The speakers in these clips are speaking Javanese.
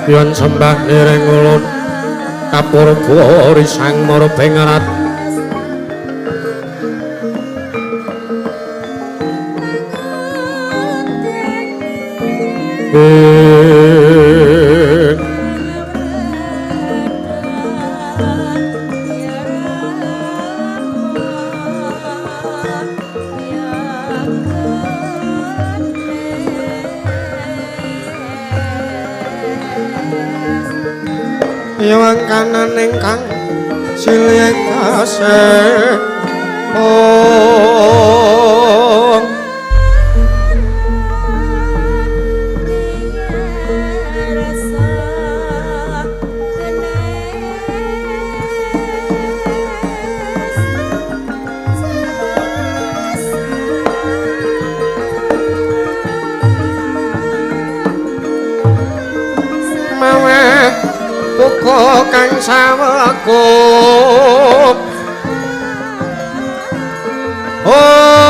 Yen sembah nireng ulun kapurba risang marbengarat Yang kanan ingkang silih kasih oh uga kang saweguk oh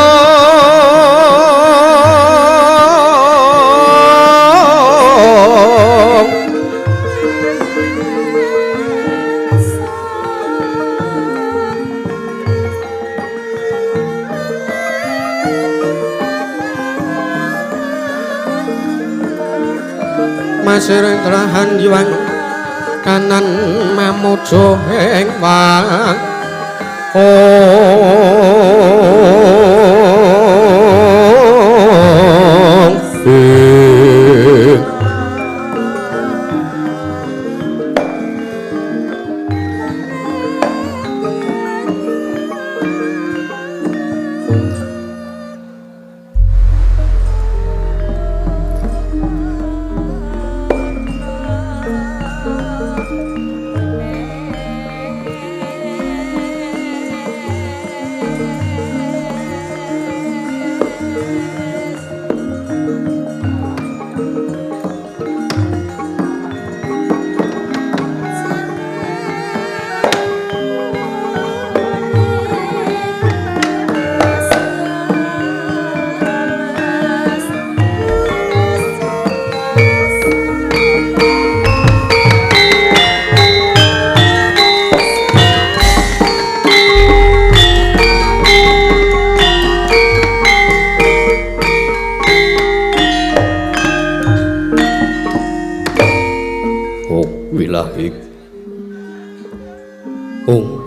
Masir terahan jiwang kanan mamuja ing wang ong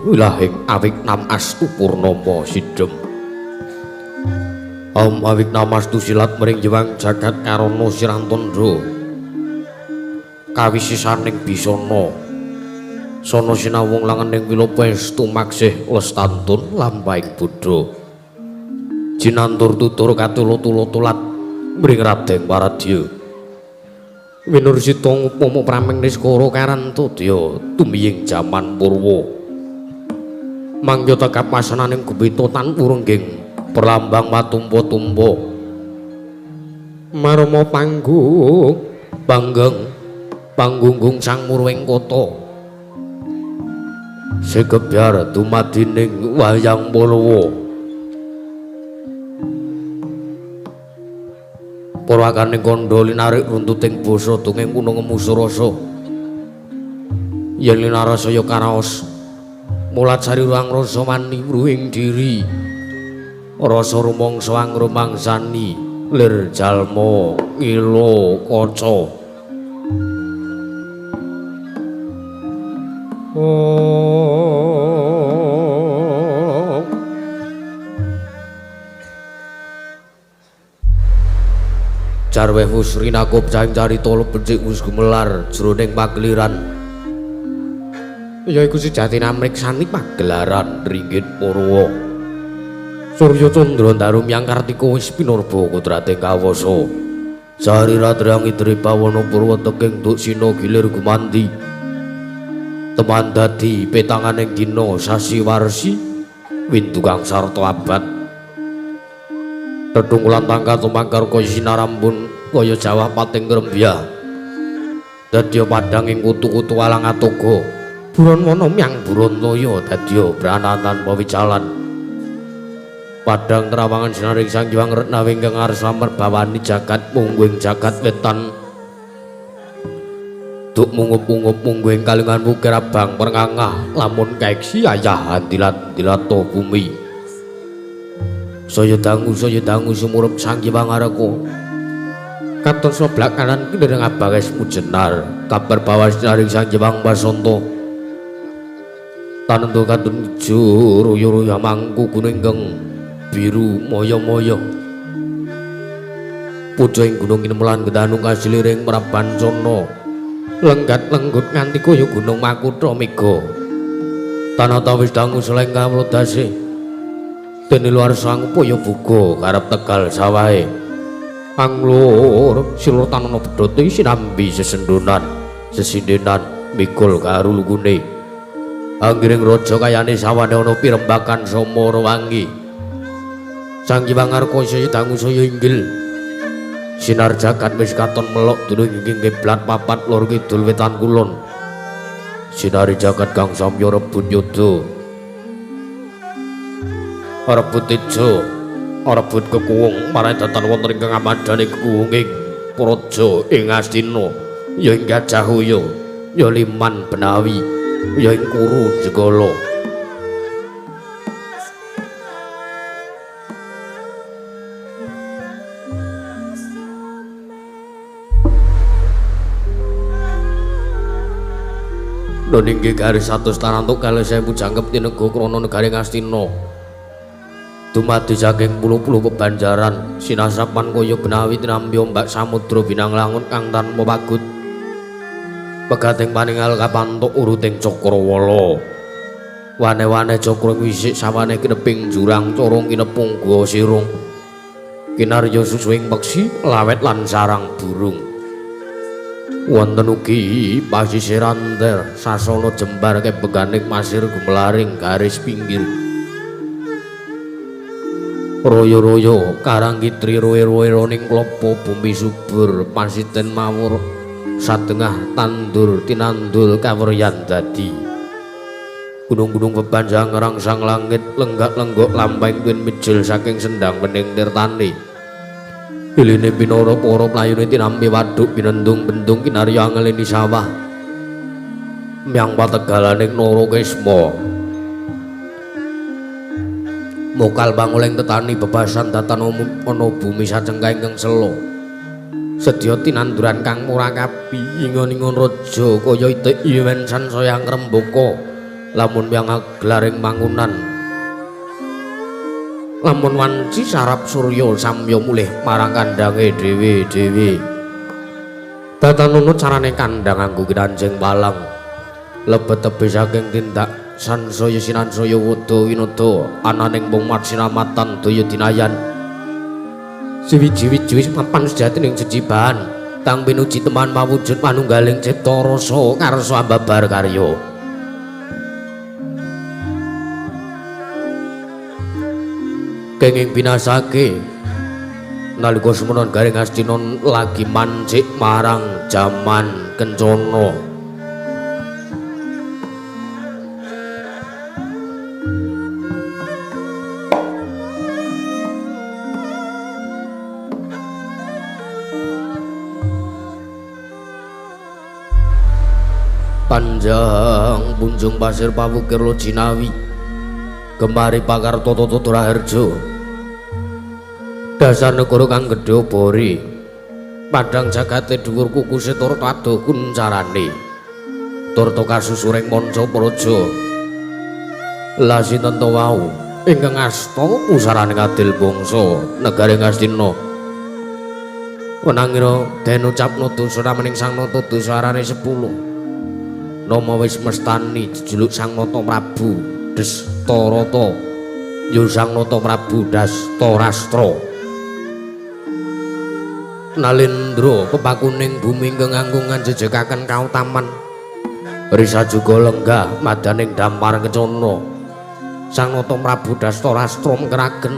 Wilahing awik nam astu purnama sidhem. Om awik nam astu silat mring jewang jagat karana sirantandha. Kawisisaning bisana. Sana sinawung langening wilopa estu maksih lestantun lampahing bodha. Jinantur tutur katula-tula tulat mring Raden Waradya. Winursita ngupama prameng niskara karantadya tumiying jaman purwa. Mangga tekap wasananing gupita tan wurungging perlambang matumpa-tumpa marama panggung panggeng panggunggung sang murwing kota segebyar dumadining wayang purwa purwakaning kandha linarik runtuting basa dongeng kuna ngemusu rasa yen linarasaya karaos mulat sari ruang rasa mani ruwing diri rasa rumangsa angrumangsani lir jalma ngila kaca oh jarweh wus rinakup cahing carita becik wus gumelar jroning pakeliran yaiku sejatine amriksani pagelaran ringgit purwa surya candra daru myang kartika wis pinurba kodrate kawasa sari ratrang idri pawana purwa teking duksina gilir gumanti teman dadi petanganing dina sasi warsi windu kang sarta abad tetunggulan tangka tumangkar kaya sinarambun kaya jawah pating grembyah dadi padhang ing kutu-kutu alang atoga buron wana myang buron toya dadya brana tanpa wicalan padhang trawangan sinaring sang Hyang Retnawi ingkang ngarsa merbawani jagat mungguing jagat wetan Duk mungup-mungup munggu ing kalingan wukir abang perngangah lamun kaeksi ayahan dilat-dilato bumi. Saya dangu sumurep Sang Hyang Wangaraka. Katon sebelah kanan kindereng abang es mujenar kabar bawas naring Sang Hyang Basanta. Tanentu katun ijo royo-royo mangku gunung ingkang biru moyo-moyo. Puja ing gunung inemelan gedanu kasiliring Prabancana. Lenggat lenggut nganti kaya gunung Makutha mega. Tanata wis dangu seleng kawlodase. Dene luar sang upaya buga karep tegal sawahe. Anglur silur tanana bedhote sinambi sesendonan, sesindenan mikul karo lungune. Anggiring raja kayane sawane ana pirembakan samara wangi. Sang Hyang Wangaraka saya dangu saya inggil. Sinar jagat wis katon melok dunung ing kiblat papat lor kidul wetan kulon. Sinari jagat kang samya rebut yuda. Rebut teja, rebut kekuwung marang datan wonten ingkang amadane kekuwunging praja ing Astina, ya ing Gajahaya, ya Liman Benawi, ya ing Kuru Jegala. Ninggi garis 100 tarantuk kalih sewu jangkep tinega krana negari Ngastina. Dumadi saking puluh-puluh pebanjaran sinasapan kaya benawi tinampi ombak samudra binang langut kang tanpa pagut. Pegating paningal kapantuk uruting cakrawala. Wane-wane cakra wisik sawane kineping jurang corong kinepung gua sirung. Kinarya susuing peksi lawet lan sarang burung. Wonten ugi pasisir anter sasana jembar kebeganing pasir gumelaring garis pinggir. Royo-royo karang kitri roe-roe-roning klopo bumi subur pasiten mawur satengah tandur tinandul kaweryan dadi. Gunung-gunung bebanjang ngrangsang langit lenggak-lenggok lampahing twin mijil saking sendang bening tirtane. Iline pinara para playune tinampi waduk binendung-bendung kinarya angeleni sawah. Myang pategalaning Narakesma. Mokal pangoleng tetani bebasan datan ana bumi sacengkah ingkang sela. Sedya tinanduran kang murakabi ingon-ingon raja kaya itik yen sansaya ngrembaka lamun myang aglaring mangunan. Lamun wanci sarap surya samya mulih marang kandhange dhewe-dhewe. Datanana carane kandhang anggo kinanjing palang. Lebet tebih saking tindak sansaya sinansaya wada winada ananing mung sinamatan daya dinayan. Siwiji-wiji mapan sejatining jejibahan kang pinuji teman mawujud manunggaling cipta rasa karsa ambabar karya. Kenging binasake nalika semono garing Astina lagi mancik marang jaman kencana. Panjang punjung pasir pawukir Lojinawi gemari pakar Toto Raharjo. Dasar negara kang gedhe obore padhang jagate dhuwur kukuse tur adoh kuncarane turta kasusuring manca praja. Lah sinten to wau ingkang asta pusarane adil bangsa negari Ngastina. Wenangira den ucapna dosa ramening Sang Nata dosa arane 10. Nama wis mestani jejuluk Sang Nata Prabu Destarata ya Sang Nata Prabu Dastarastra. Nalendra pepakuning bumi ingkang anggung nganjejekaken kautaman. Risa juga lenggah madaning dampar kencana. Sang Nata Prabu Dastarastra mengkeraken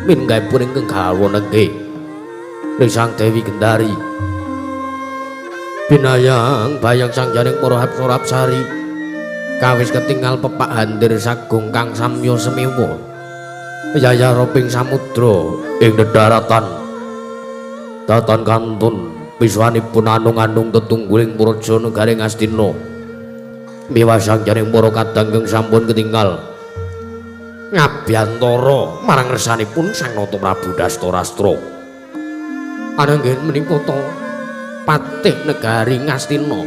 minggahipun ingkang gawa nengge Risang Dewi Gendari. Binayang bayang sang janing para hapsara-hapsari kawis ketingal pepak handir sagung kang samya semiwa yayah roping samudra ing dedaratan datan kantun Piswanipun anung-anung tetungguling praja negari Ngastina. Miwah sangjaning para kadang kang sampun ketinggal ngabyantara marang ngersanipun Sang Nata Prabu Dastarastra. Ananggen menika ta patih negari Ngastina.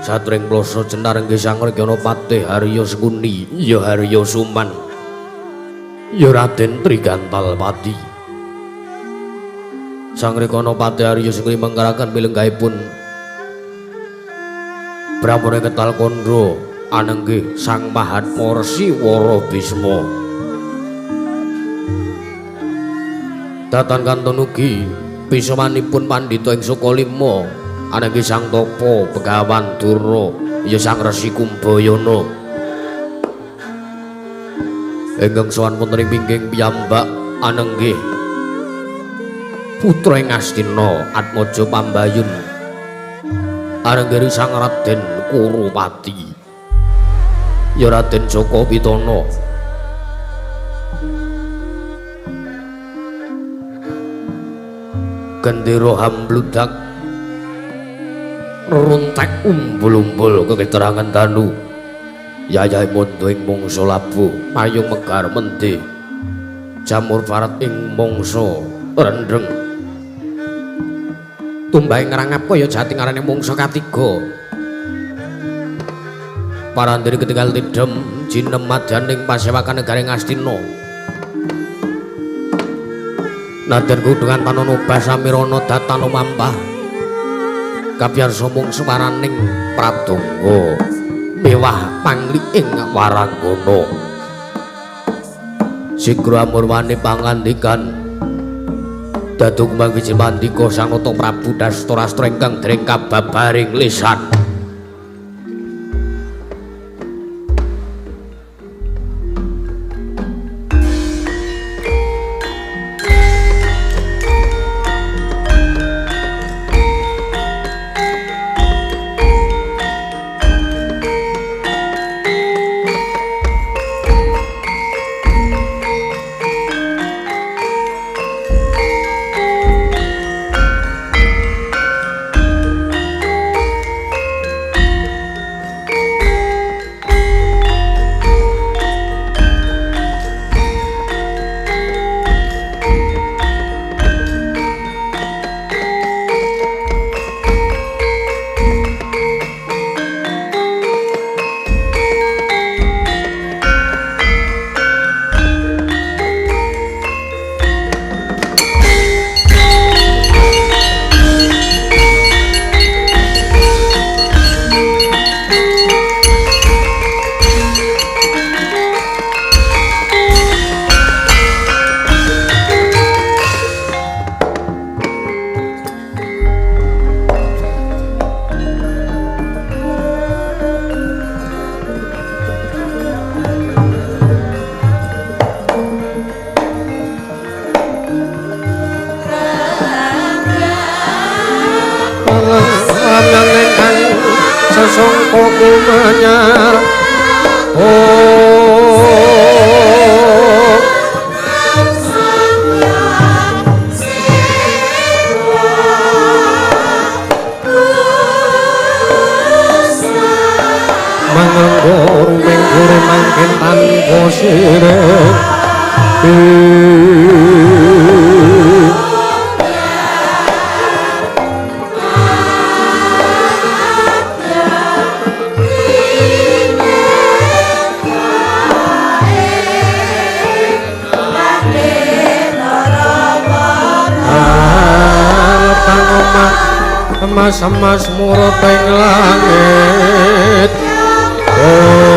Satring plasa jenar nggih Sang Regyana Patih Harya Sengkuni, ya Harya Suman, ya Raden Trigantalpati. Sang Rekana Patih Harya Sengkuni mangkaraken pilenggahipun Brahmana Ketal Kandha anenggih Sang Mahatma Resi Wara Bisma. Datan kantun ugi pisamanipun pandhita ing Sukalima anenggih Sang Tapa Begawan Durna, ya Sang Resi Kumbayana. Ingkang sowan wonten ing pingging piyambak anenggih putra ing Ngastina Atmaja Pambayun anenggih Sang Raden Kurupati, ya Raden Jaka Pitana. Gendera hambludak runtek umbul-umbul keketerangan danu yayahe mondo ing mangsa labuh mayung megar mendhe jamur barat ing mangsa rendheng tumbahe ngrangap kaya jati ngarane mangsa katiga. Parandene ketinggal tidhem jinem madyaning pasewakan negari Ngastina. Nadyan kudungan panono basamirana datana mampah kapiyarsa mung sumaraning pradonga mewah pangli ing waranggana. Sigra amurwane pangandikan dadu kumanggi mandika Sang Nata Prabu Dastarastra ingkang dereng kababaring lisan. Emas-emas murut ing langit. Oh.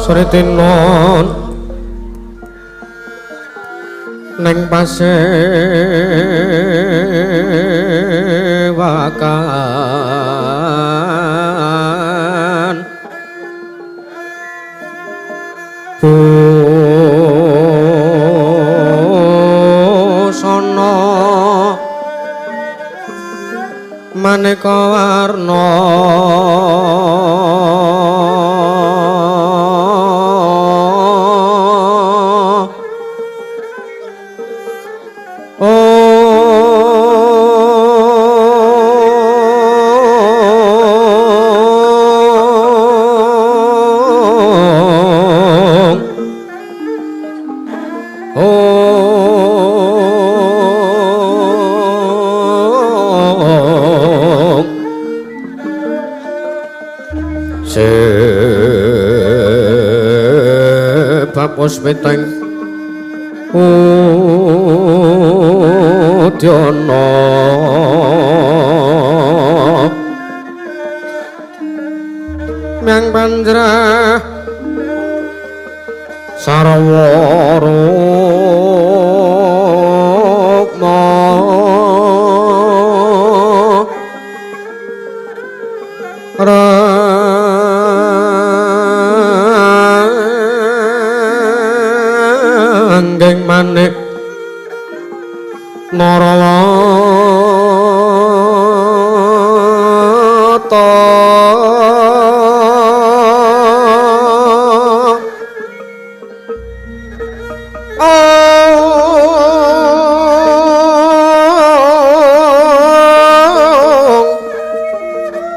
Sritinon neng pasewakan busana maneka warna sebab wis udyana myang panjrah sarwa rukma ranggeng manik narawata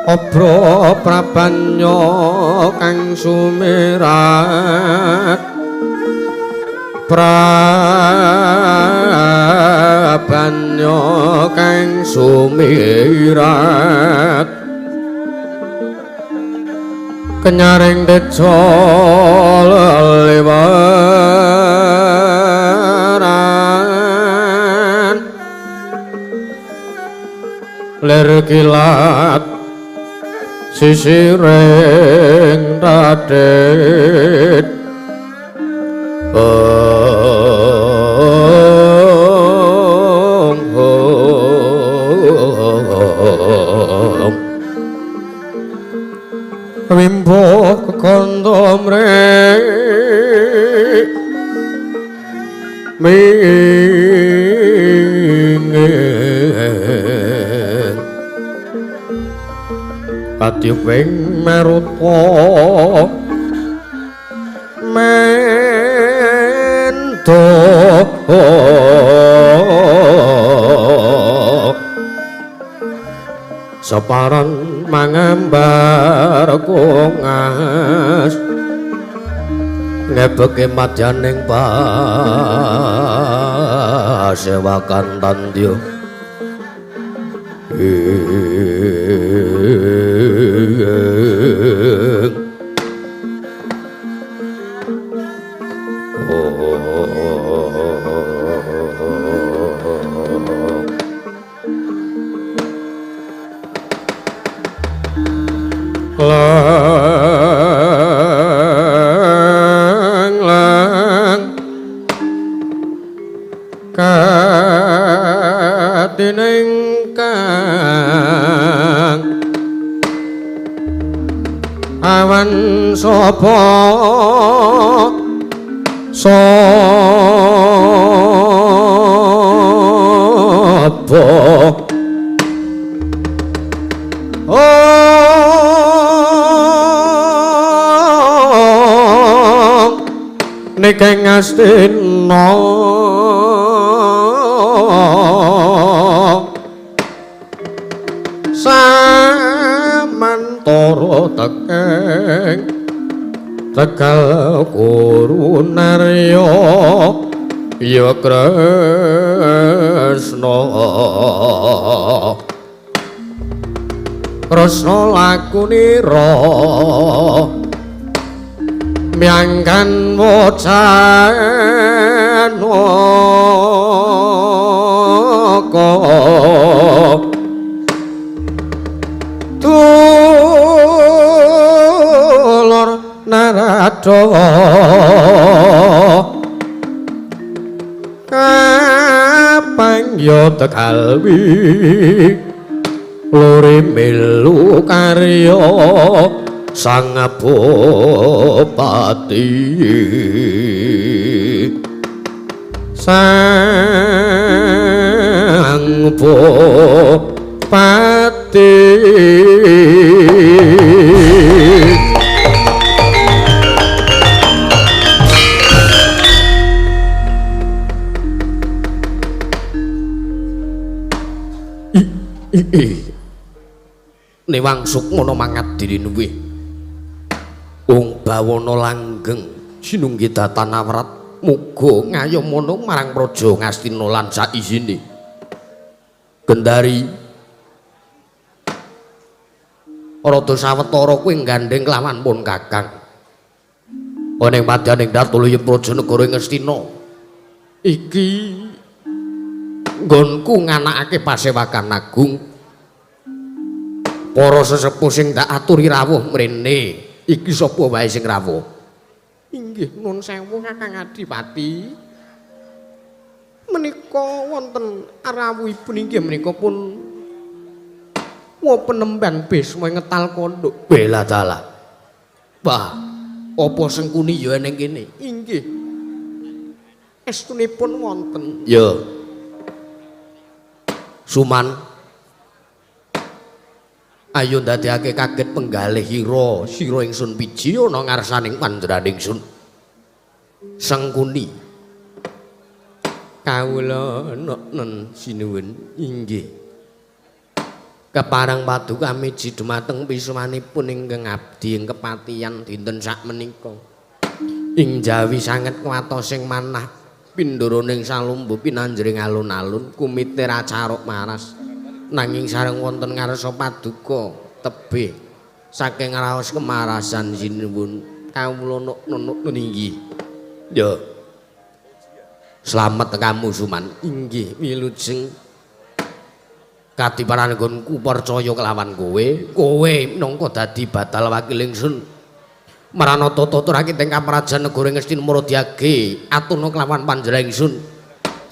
obra prabanya kang sumirat prabanya kang sumirat kenyaring teja lelewaran lir kilat sisiring radit wimbo kekandha mrek mingin katiyuping maruta mendo separan mangambar kungas ngebeke madyaning pasewakan tandya lang lang katining kang awan sapa sapa Nikeng Astina samantara tekeng Tegal Kurunarya ya Kresna Kresna lakunira myangkan wacanaka dulur narada Bathara kapangya tekalwi lore melu karya sang bupati sang bupati. Newang sukmana mangat dirinuwih wong bawana langgeng sinunggi datan awrat muga ngayomana marang praja Ngastina lan saisine. Gendari rada sawetara kuwi gandheng kelawan pun kakang ana ing madyaning datulaya praja negara Ngastina iki nggonku nganakake pasewakan agung. Para sesepuh sing tak aturi rawuh mrene iki sapa wae sing rawuh? Inggih nun sewu Kakang Adipati, menika wonten rawuhipun inggih menika pun wa penemban Bisma ngetal kondok. Bela dalah. Wah, apa Sengkuni ya ning kene? Inggih. Estunipun wonten. Ya. Suman, ayo ndadekake kaget penggalih ira sira ingsun piji ana ngarsaning panjenengan ingsun. Sengkuni kawula nen sinuwun inggih. Kepareng paduka miji dumateng pisuwanipun ingkang abdi ing kepatihan dinten sakmenika. Ing jawi sanget kuwatosing manah pindoroning salumbu pinanjring alun-alun kumite racaruk maras. Nanging sareng wonten ngarsa paduka tebih saking raos kemarasan sinuwun kawula nunuk inggih. Ya. Slamet kamu Suman. Inggih wilujeng. Kadiparan nggonku percaya kelawan kowe, kowe minangka dadi badal wakil ingsun. Marana tata rakit ing kaprajan negara Ngastina Maradiage aturna kelawan panjenengan ingsun.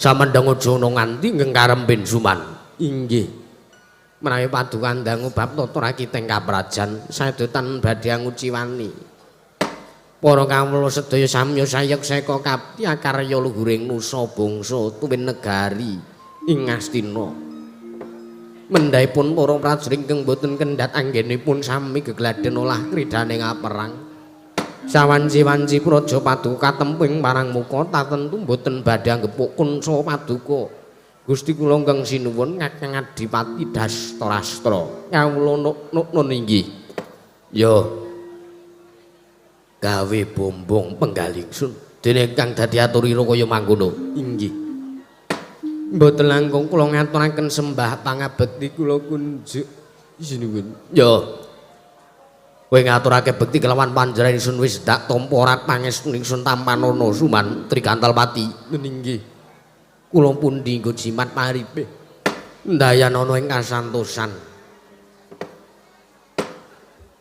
Samendhang aja ana nganti ngkarempen Suman. Inggih. Menawi paduka dangu bab tata rakit ing kaprajan saedotan badhe nguciwani. Para kawula sedaya samya sayek seka kapti akarya luhuring nusa bangsa tuwin negari ing Ngastina. Mendhahipun para prajurit ingkang boten kendhat anggenipun sami gegladen olah kridhaning aperang. Sawanci-wanci praja paduka katempuh marang muka tatentu boten badhe anggepuk kunca paduka. Gusti kula ingkang sinuwun Kakang Adipati Dastarastra. Kawula nun inggih. Ya. Gawe bombong penggalih ingsun. Dene ingkang dadi aturira kaya mangkono. Inggih. Mboten langkung kula ngaturaken sembah pangabekti kula kunjuk sinuwun. Ya. Kowe ngaturake bekti kelawan panjenengan ingsun wis ndak tampa ora pangestu ingsun tampanana Suman Trikantalpati. Inggih. Kula pundi nggo jimat paripe ndayanana ing kasantosan.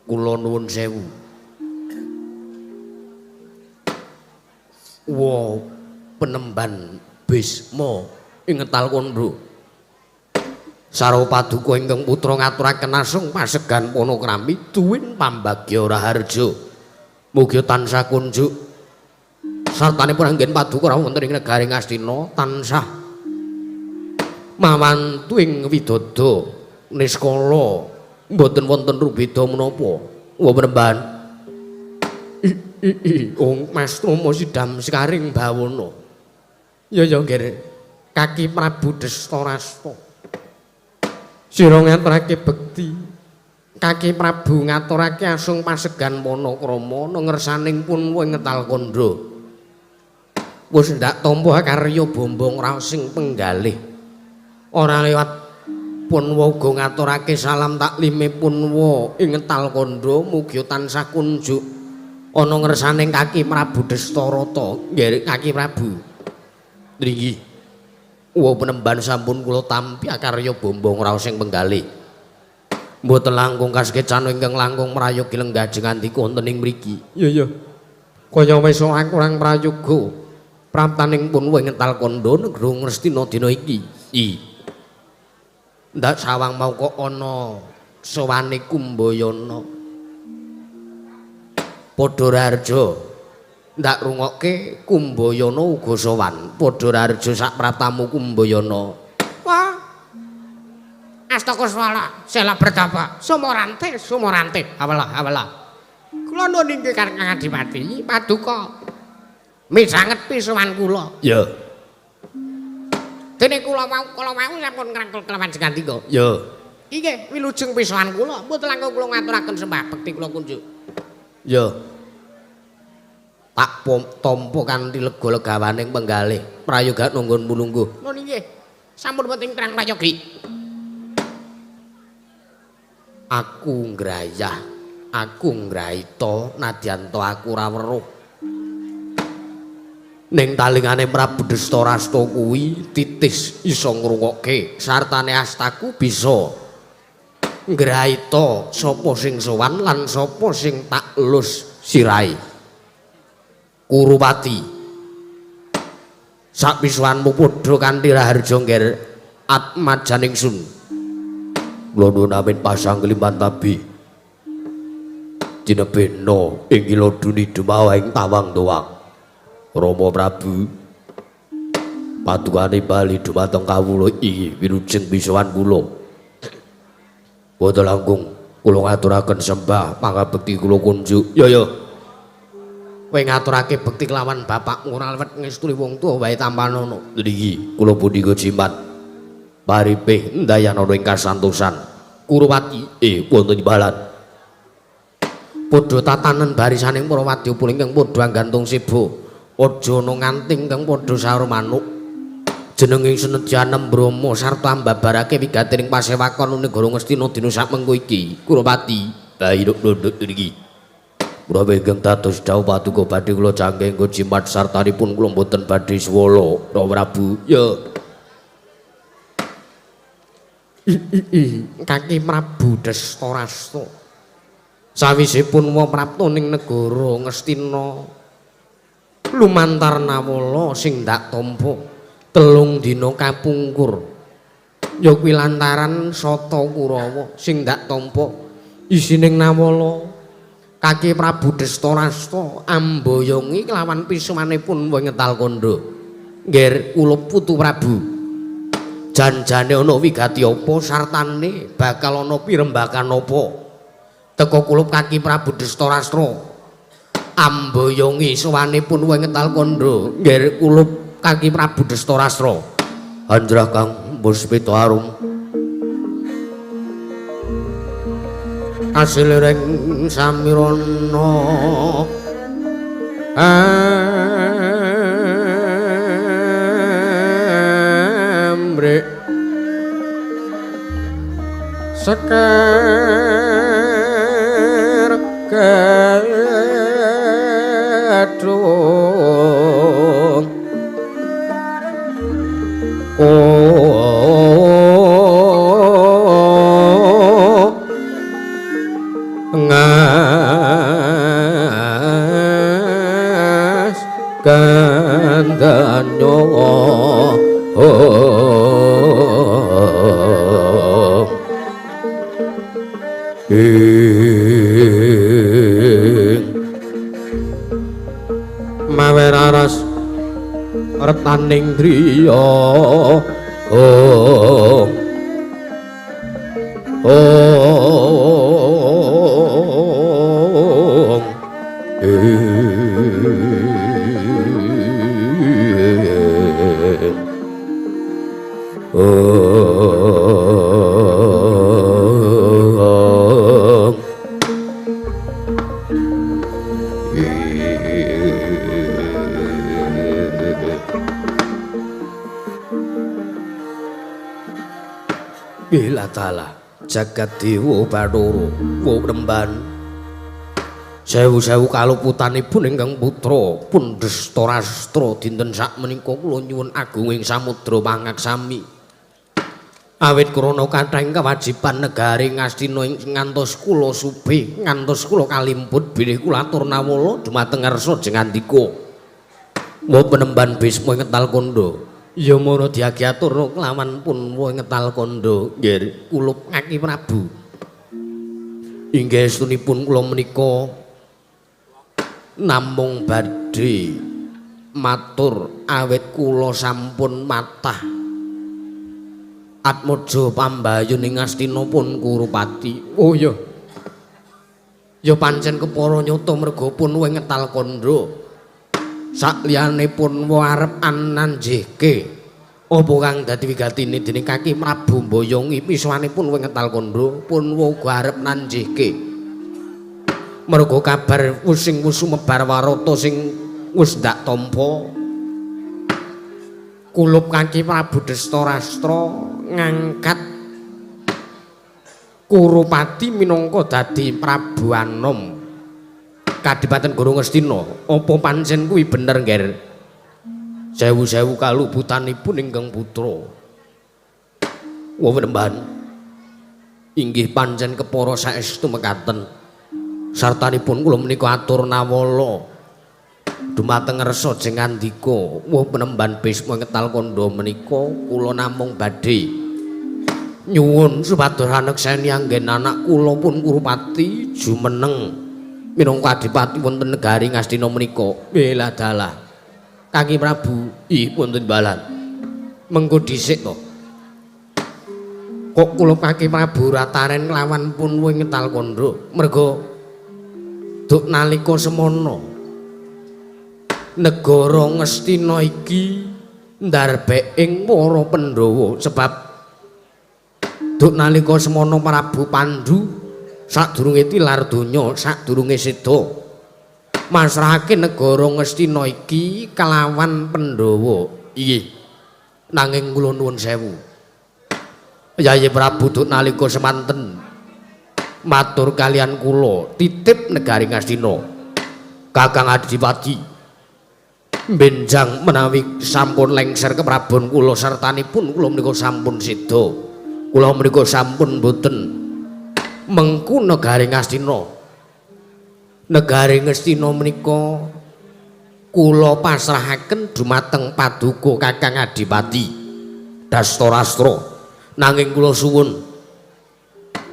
Kula nuwun sewu. Wa penemban Bisma ing ngetal kandha. Sarwa paduka ingkang putra ngaturaken asung pasegan panakrami duwin pambagya raharja. Mugi tansah kunjuk sartanipun anggen paduka rawuh wonten ing negari Ngastina tansah mawantu ing widodo niskala mboten wonten rubeda menapa. Wa penemban ong Mas Trama sidam sekaring bawana. Ya ya nggih. Kaki Prabu Destarasta. Sira ngaturake bekti. Kaki Prabu ngaturake asung pasegan panakrama ngersaning pun ing ngetal kandha. Wis ndak tampa karya bombong raos sing penggalih. Ora lewat punwa uga ngaturake salam taklime punwa ing ngetal kandha mugi tansah kunjuk ana ngersaning kaki Prabu Destarata. Nggih kaki Prabu. Nggih. Wa penemban sampun kula tampi akarya bombong raos sing penggalih. Mboten langkung kaskecan ingkang langkung mrayogi lenggah ngandika wonten ing mriki. Iya ya. Kaya wis ora kurang prayoga. Praptaning pun wing ngetal kandha negara Ngastina dina iki. I. Ndak sawang mau kok ana sowane Kumbayana. Padha raharja. Ndak rungokke Kumbayana uga sowan. Padha raharja sak praptamu Kumbayana. Wah. Astakoswala, sela bertapa, sumorante, sumorante. Awalah, awalah. Kula nuwun inggih Kang Adipati, paduka misanget pisuwan kula. Ya. Dene kula wau kala wau sampun ngrangkul kelawan Jegandika. Ya. Inggih, wilujeng pisuwan kula, mboten langkung kula ngaturaken sembah bekti kula kunjuk. Ya. Tak tampa kanthi lega legawaning penggalih, prayoga nunggun mulungguh. Nun inggih, sampun penting terang prayogi. Aku ngrayah, aku ngraita nadyan ta aku ora weruh. Ning talingane Prabu Destarasta kuwi titis iso ngrungokke sartane astaku bisa ngraita sapa sing sowan lan sapa sing tak elus sirahe. Kurupati, sakpisuwanmu padha kanthi raharja ngger atmajaning sun. Kula nuwun amin pasang keliman tabi. Dinebena ing iladuni dumawa ing tawang tuwang. Rama Prabu patukane bali dumateng kawula iki wilujeng pisuwan kula. Boten langkung kula ngaturaken sembah pangabekti kula kunjuk. Ya ya. Kowe ngaturake bekti kelawan bapakmu ora lewet ngestuli wong tuwa wae tampanono. Niki kula punika jimat. Paripih ndayanana ing kasantosan. Kurupati wonten imbalan. Padha tatanen barisaning para wadyabala ingkang padha anggantung siba. Aja ana nganti ingkang padha saur manuk. Jenenging senedyan Brahma sarta ambabarake wigatining pasewakon negara Ngastina dina sakmengko iki. Kurupati, bairuk nunduk niki. Kula ingkang dados dawuh paduka badhe kula jangke nggo jimat sartanipun kula mboten badhe swala, Rama Prabu. Ya. Kaki Prabu Destarasta sawisipun prapta ning negara Ngastina lumantar Nawala sing ndak tampa 3 dina kapungkur ya kuwi lantaran Sata Kurawa sing ndak tampa isining Nawala. Kaki Prabu Destarasta amboyongi kelawan pisuwanipun wong ngetal kandha ngger kula putu Prabu. Janjane ana wigati apa sartane bakal ana pirembakan apa teka kulup kaki Prabu Destarastra amboyongi sowanipun wong ngetal kandha ngger kulup kaki Prabu Destarastra. Anjrah Kang Puspita Arum asilireng samirana amrek sekar gadung ngas kandanyo ing mawe raras retaning driya ong ong Bila ta'ala jagat dewa bathara wuremban sewu-sewu kaluputanipun ingkang putra pun Destarastra dinten sakmenika kula nyuwun agunging samudra pangaksami. Awit krana kathahing kewajiban negari Ngastina ing ngantos kula subih, ngantos kula kalimput bilih kula atur nawala dumateng ngarsa jengandika. Wa penemban Bisma ing ngetal kandha. Ya mara diagi atur kelawan pun wa ngetal kandha nggih kulup Kaki Prabu. Inggih estunipun kula menika namung badhe matur awit kula sampun matah Atmaja pambayun ing Ngastina pun Kurupati. Oh iya. Ya pancen kepara nyata merga pun wing ngetal kandha. Sakliyane pun arep ananjihke apa kang dadi wigatine dening Kaki Prabu mboyongi misuwanipun wing ngetal kandha pun uga arep nanjihke. Merga kabar wis sing wis sumebar warata sing wis ndak tampa. Kulup Kaki Prabu Destarastra ngangkat Kurupati minangka dadi Prabu Anom Kadipaten Guru Ngastina. Apa pancen kuwi bener, Ngger? Sewu-sewu kaluputanipun ingkang putra. Wenemban inggih pancen kepara saestu mekaten. Sartanipun kula menika atur nawala dumateng ngersa jengandika wa penemban Bisma ngetal kandha menika kula namung badhe nyuwun supados anekseni anggen anak kula pun Kurupati jumeneng minangka adipati wonten negari Ngastina menika. Bela dalah Kaki Prabu, ih wonten balan mengko dhisik to kok kula Kaki Prabu rataren kelawan pun wing ngetal kandha merga duk nalika semono negara Ngastina iki ndarbek ing para Pandhawa sebab duk nalika semono Prabu Pandu sadurunge tilar donya sadurunge seda masrahake negara Ngastina iki kelawan Pandhawa. Inggih, nanging kula nuwun sewu Yayi Prabu duk nalika semanten matur kalian kula titip negari Ngastina Kakang Adipati benjang menawi sampun lengser keprabon kula sertanipun kula menika sampun seda. Kula menika sampun boten mengku negari Ngastina. Negari Ngastina menika kula pasrahaken dumateng paduka Kakang Adipati Dastarastra. Nanging kula suwun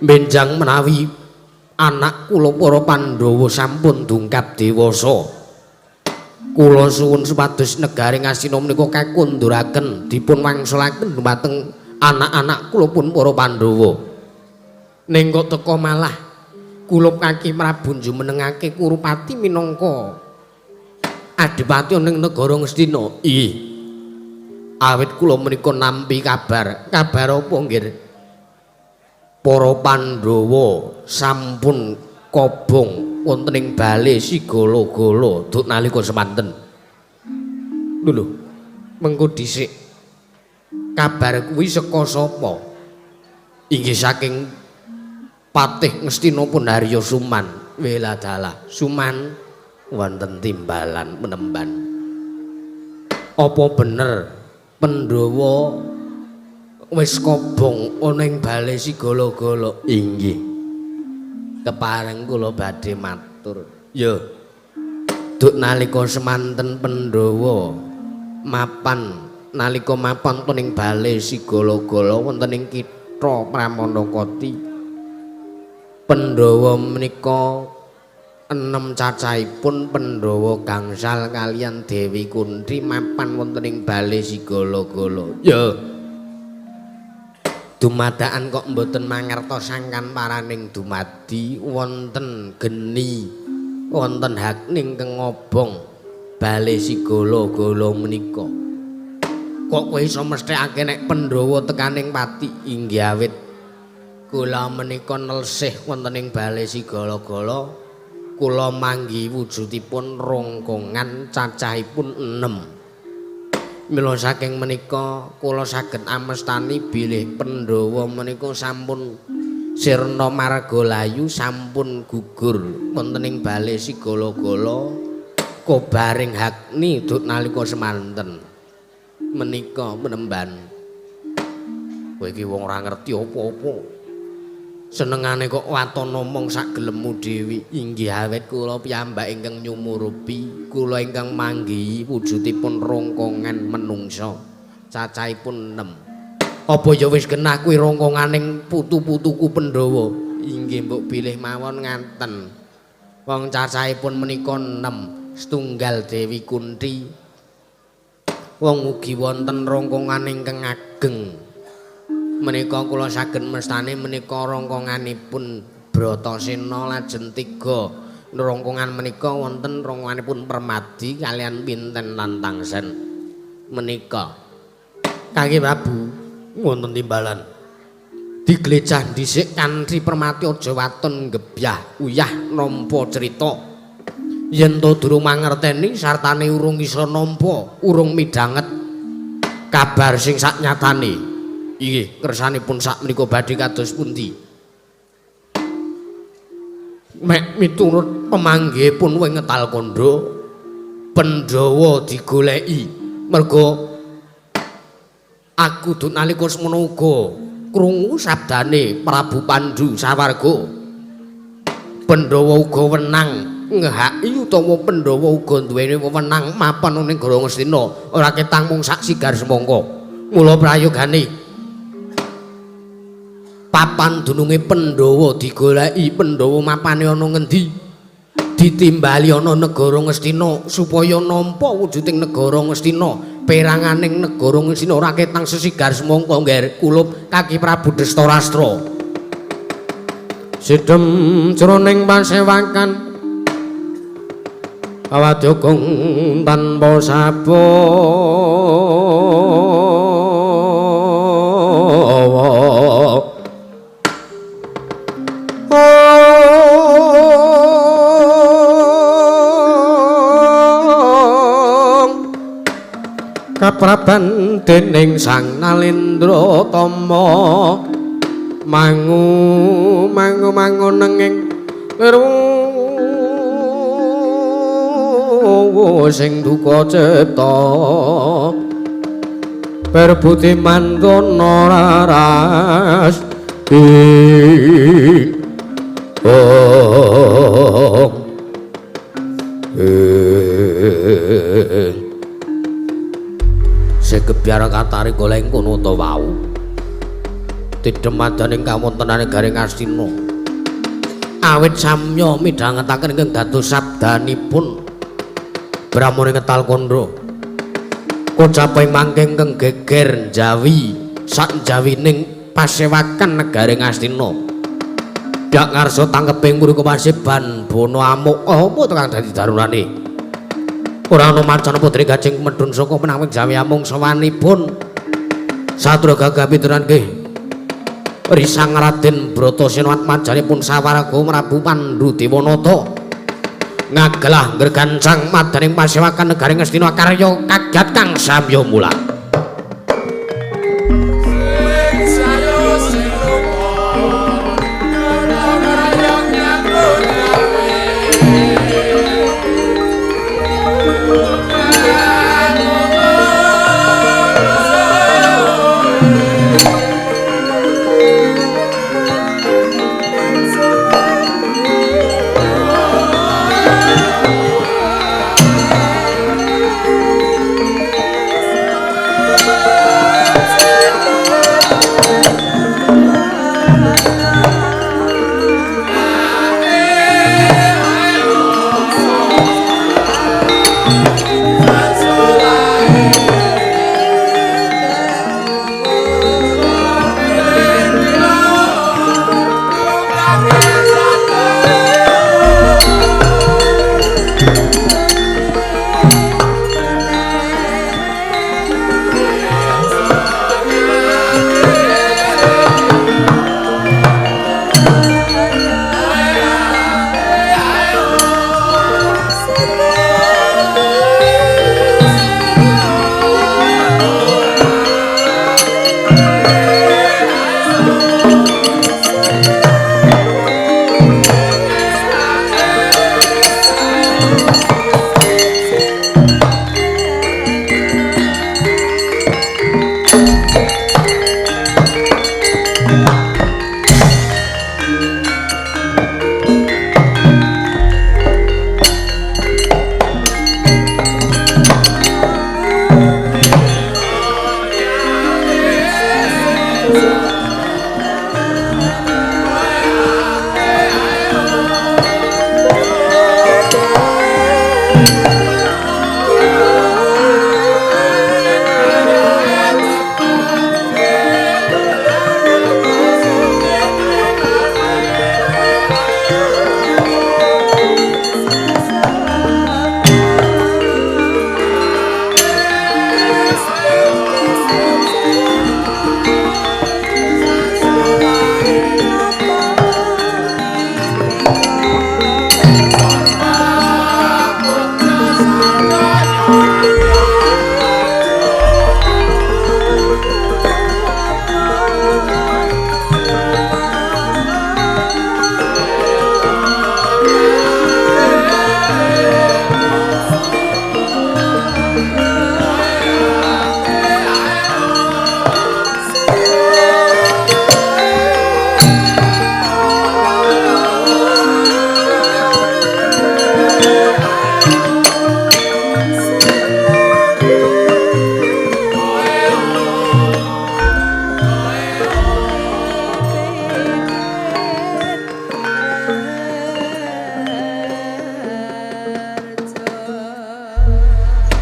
benjang menawi anak kula para Pandhawa sampun dungkap dewasa, kula suwun supados negari Ngastina menika kakunduraken dipun wangsulaken dumateng anak-anak kula pun para Pandhawa. Ning kok teka malah kulup Kaki Prabu jumenengake Kurupati minangka adipati ning negara Ngastina. Inggih, awit kula menika nampi kabar. Kabar apa, nggih? Para Pandhawa sampun kobong wonten ing bale Sigala-gala duk nalika semanten. Lho, mengko dhisik kabar kuwi saka sapa? Inggih saking Patih Ngastina pun Harya Suman. Weladalah Suman wonten timbalan penemban. Apa bener Pandhawa wis kobong ana ing bale Sigala-gala? Inggih. Kepareng kula badhe matur. Ya. Duk nalika semanten Pandhawa mapan nalika mapan wonten ing bale Sigala-gala wonten ing kitha Pramanakati. Pandhawa menika enem cacahipun Pandhawa gangsal kaliyan Dewi Kunthi mapan wonten ing bale Sigala-gala. Ya. Dumadakan kok mboten mangertos sangkan paraning dumadi wonten geni wonten hakni ingkang ngobong bale Sigala-gala menika. Kok kowe iso mesthekake nek Pandhawa tekaning pati? Inggih awit kula menika nelsih wonten ing bale Sigala-gala kula manggi wujudipun rongkongan cacahipun 6. Mila saking menika kula saged amestani bilih Pandhawa menika sampun sirna marga layu sampun gugur wonten ing bale Sigala-gala kobaring hakni duk nalika semanten menika penemban. Kowe iki wong ora ngerti apa-apa. Senengane kok waton ngomong sak gelemmu dhewe. Inggih awet kula piyambak ingkang nyumurupi, kula ingkang manggihi wujudipun rongkongan menungsa. Cacahipun 6. Apa ya wis genah kuwi rongkonganing putu-putuku Pandhawa? Inggih mbok bilih mawon nganten. Wong cacahipun menika 6, setunggal Dewi Kunti. Wong ugi wonten rongkongan ingkang ageng. Menika kula saged mestani menika rongkonganipun Bratasena lajeng 3 rongkongan menika wonten rongkonganipun Permadi kalian Pinten lan Tangsen. Menika Kaki Prabu wonten timbalan diglecah dhisik kanthi Permati aja waton gebyah uyah nampa crita. Yen to durung mangerteni sartane urung iso nampa, urung midhanget kabar sing saknyatane. Inggih, kersanipun sak menika badhe kados pundi? Mek miturut pemanggihipun wing ngetal kandha, Pandhawa digoleki merga aku duk nalika semono uga krungu sabdane Prabu Pandhu sawarga. Pandhawa uga wenang ngehaki utawa Pandhawa uga duweni wewenang mapan ning negara Ngastina, ora ketang mung sak sigar semangka. Mula prayogane papan dununge Pandhawa digoleki, Pandhawa mapane ana ngendi? Ditimbali ana negara Ngastina supaya nampa wujuding negara Ngastina, peranganing negara Ngastina ora ketang sesigar semangka ngger kulup Kaki Prabu Destarastra. Sidhem jroning pasewakan awadya gong tanpa sabawa. Kapraban dening Sang Nalendra Tama mangu mangu mangu nenging liru sing duka cipta perbuti mandana raras ing Segebyar katari goleng kono ta wau. Tidhemadaning kawontenane Gareng Astina. Awit samya midhangetaken ingkang dados sabdanipun Brahmana ngetal kandha. Kocaping mangke ingkang geger njawi sak njawining pasewakan negaring Astina. Dak ngarsa tangkeping mriku paseban bono amuk apa to kang dadi darunane. Ora ana macana putri gajeng medhun saka penawing jawi amung sawanipun satura gagah pituran nggih Risang Raden Bratasena atmajanipun sawarga Prabu Pandhu Dewanata ngagelah ngregancang madaning pasewakan negaring Ngastina karya kagat kang samya mula.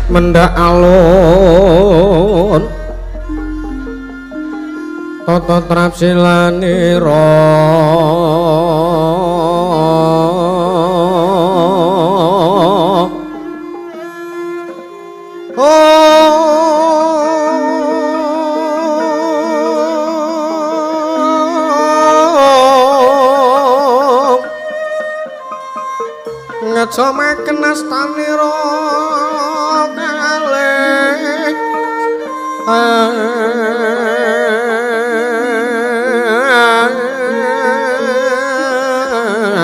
Mendhak alun tata trapsilanira ngejamaken astanira kalih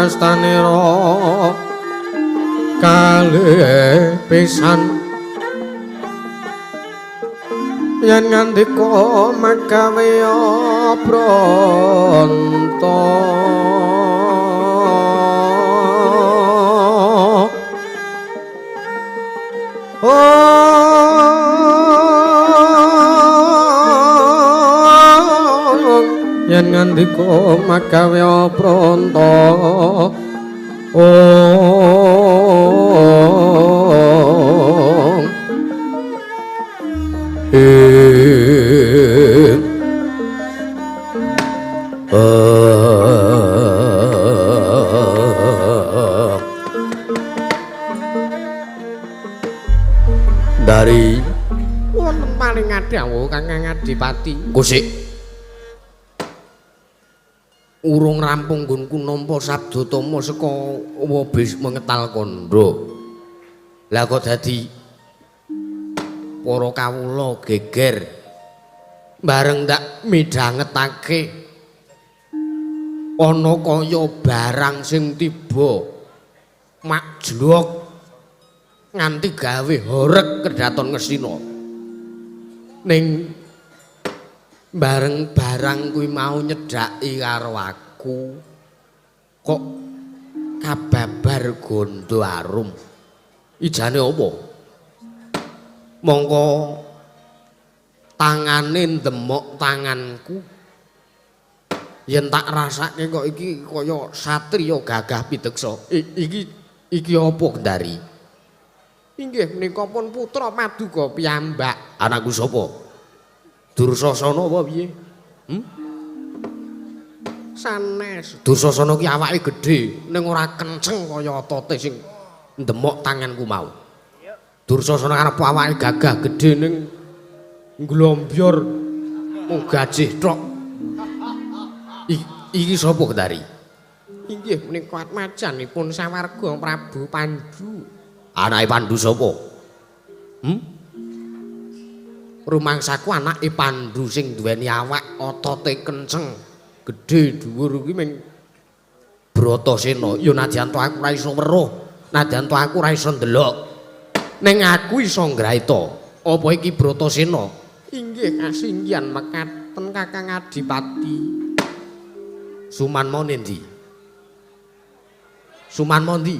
astanira kalih pisan yen ngandika magawe pranta. Yen ngandika magawe pranta dari wonten paling dawuh Kakang Adipati. Kusik urung rampung nggonku nampa sabda tama saka wabis mengetal kandha. Lah kok dadi para kawula geger bareng tak midhangetake ana kaya barang sing tiba makjlok nganti gawe horeg kedhaton Ngastina. Ning bareng barang kuwi mau nyedhaki karo aku kok kababar gondo arum. Ijane apa? Mongko tangane ndemok tanganku. Yen tak rasake kok iki kaya satriya gagah pideksa. Iki apa Gendari? Inggih menika pun putra paduka piyambak. Anakku sapa? Dursasana apa piye? Sanes. Dursasana ki awake gedhe ning ora kenceng kaya otote sing ndemok tanganku mau. Dursasana arep awake gagah gedhe ning nglombyur mung gajih tok. Iki sapa Gendari? Inggih menika atmajanipun sawarga Prabu Pandu. Anake Pandu sapa? Rumangsaku anake Pandu sing duweni awak otote kenceng, gedhe dhuwur kuwi ming Bratasena. Ya nadyan to aku ora iso weruh, nadyan to aku ora iso ndelok. Ning aku iso ngraita. Apa iki Bratasena? Inggih kasinggihan mekaten Kakang Adipati. Sumanmo nendi? Sumanmo ndi?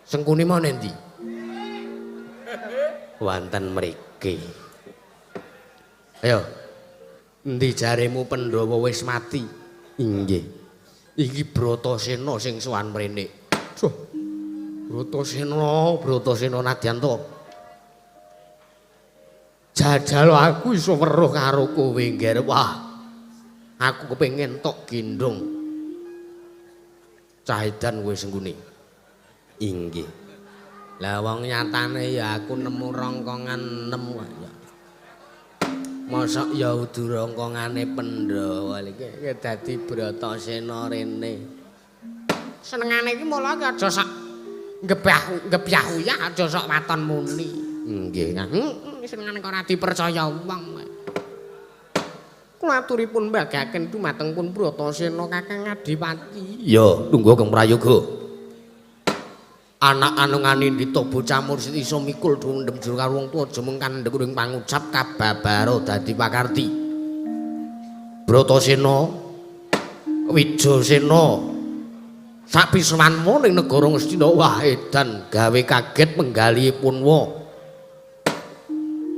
Sengkuni mau nendi? Wonten mriki. Ayo. Endi jaremu Pandhawa wis mati? Inggih. Iki Bratasena sing sowan mrene. Duh. Bratasena, Bratasena nadyan to. Jajal aku iso weruh karo kowe, Ngger. Wah. Aku kepengin tok gendhong. Cahidan kowe Sengkuni. Inggih. Lah wong nyatane ya aku nemu rongkongan 6 kok ya. Mosok ya udu rongkongane Pandhawa iki dadi Bratasena rene. Senengane iki mula ki aja sak gebyah uyah aja sok waton muni. Nggih, Kang. Senengane kok ora dipercaya wong. Kula aturipun mbagaken dumateng pun Bratasena Kakang Adipati. Ya, tunggu Kang Prayoga. Anak anungane ndita bocah mursid iso mikul dendem jero karo wong tuwa aja mung kandhek ing pangucap kababara dadi pakarti. Bratasena Wijasena sapisawanmu ning negara Ngastina wah edan gawe kaget penggalih Punwa.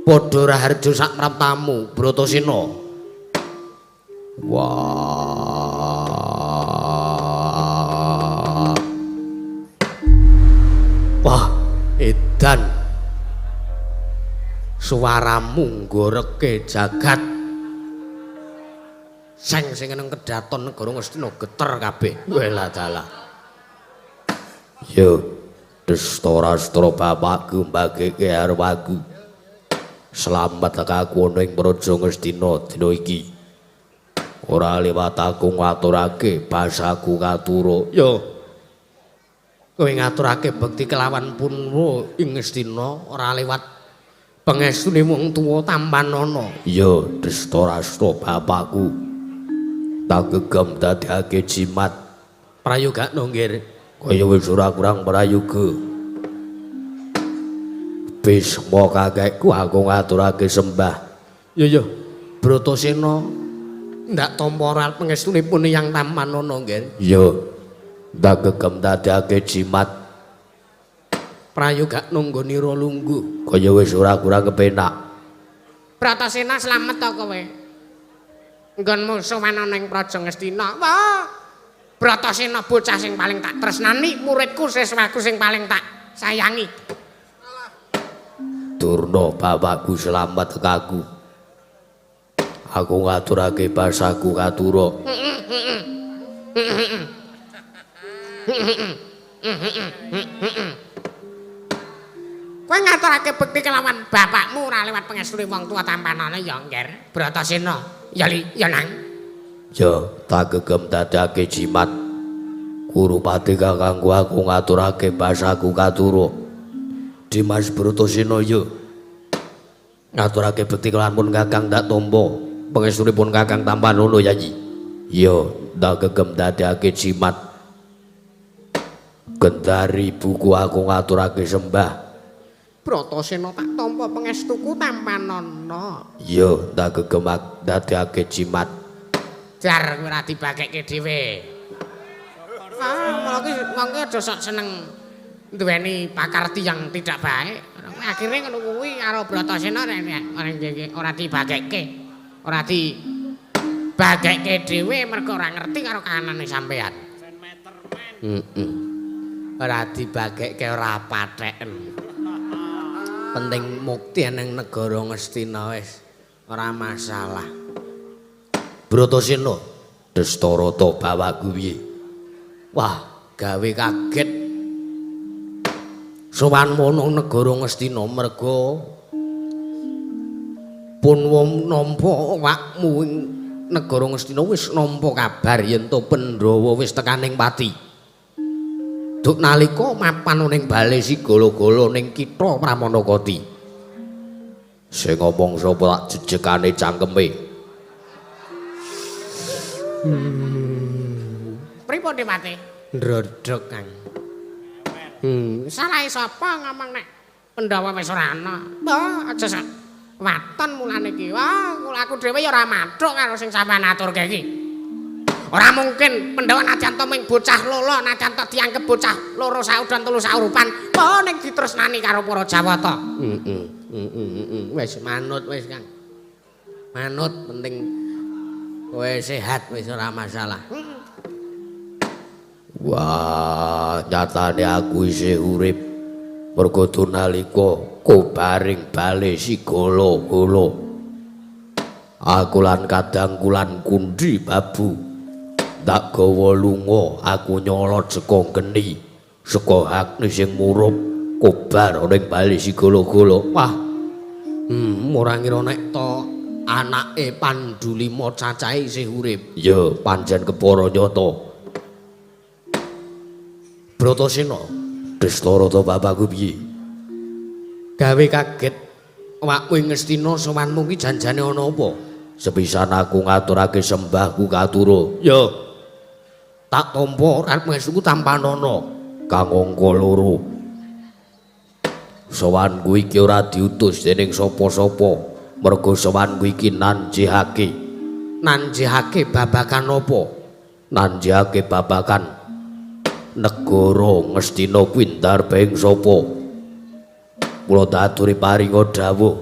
Padha raharja sak praptamu Bratasena. Wah. Wah, edan. Suaramu nggoreke jagat. Seng sing nang kedaton negara Ngastina geter kabeh. Welah dalah. Yo, Destarastra bapakku mbageke arwaku. Slamet aku ana ing Praja Ngastina dina iki. Ora liwat aku ngaturake basaku katura. Yo. Kowe ngaturake bekti kelawan Punwa ing Ngastina ora liwat pengestune wong tuwa tampanana. Yo, Destarastra bapakku. Tak gegem dadekake jimat. Prayogakno nggir. Kaya wis ora kurang prayoga. Bisma kakekku aku ngaturake sembah. Yo yo, Bratasena ndak tampa ora pangestunipun Hyang Tampanana nggih. Iya. Ndak gegem dadekake jimat. Prayogakno nggonira lungguh. Kaya wis ora kurang kepenak. Bratasena slamet to kowe. Nggonmu sowan ana ing Praja Ngastina. Wah. Bratasena bocah sing paling tak tresnani, muridku siswaku sing paling tak sayangi. Durna bapakku slamet kaku. Aku ngaturake basaku katura. Kowe ngaturake bekti kelawan bapakmu ora lewat pengestune wong tuwa tampanane ya, Ngger. Bratasena, ya li, ya nang. Ya, tak gegem dadake jimat. Kurupati kakangku aku ngaturake basaku katura. Dimas Bratasena ya. Ngaturake bekti kelawan pun kakang tak tampa. Pangestunipun kakang Tampanana Yayi. Ya, tak gegem dadekake jimat. Gendari buku aku ngaturake sembah. Bratasena tak tampa pangestuku Tampanana. Ya, tak gegem dadekake jimat. Jar kowe ora dibagekke dhewe. Ah, mula ki wong ki aja sok seneng duweni pakarti yang tidak baik. Akhire ngono kuwi karo Bratasena ora dibagekke. Ora dibagekke dhewe mergo ora ngerti karo kahanane sampean. Heeh. Ora dibagekke ora patheken. Penting mukti ning negara Ngastina wis ora masalah. Bratasena, Destarata bawakku piye? Wah, gawe kaget. Sowan mono negara Ngastina merga Punwa nampa awakmu ing negara Ngastina wis nampa kabar yen to Pandhawa wis tekaning pati. Duk nalika mapan ning bale Sigala-gala ning kitha Pramanakati. Sing ngomong sapa tak jejegane cangkeme. Pripun Dewate? Ndrodhok, Kang. Salahe sapa ngomong nek Pandhawa wis ora ana? Wah, aja sak waton mulane iki. Wah, aku dhewe ya ora mathuk karo sing sampean aturke iki. Ora mungkin Pandhawa najan to ming bocah lolo, najan to dianggep bocah loro saudan telu saurupan, wah ning ditresnani karo para Jawata. Wis manut wis, Kang. Manut penting kowe sehat wis ora masalah. Wah, nyatane aku isih urip. Mergo nalika kobaring bale Sigala-gala. Aku lan kadang kulan kundi babu. Tak gawa lunga, aku nyolot saka geni, saka agni sing murup kobar ning bale Sigala-gala. Wah. Ora ngira nek to anake Pandu lima cacahe isih urip. Ya, pancen kepara nyata. Bratasena, Destarata bapakku piye? Gawe kaget awakmu ing Ngastina sowanmu ki janjane ana apa? Sepisan aku ngaturake sembahku katura. Ya. Tak tampa arep ngesuku tampanana kang angka 2. Sowanku iki ora diutus dening sapa-sapa, merga sowanku iki nanjihake. Nanjihake babagan apa? Nanjihake babagan negara Ngastina kuwi ndarbeng sapa? Kula daturi paringa dawuh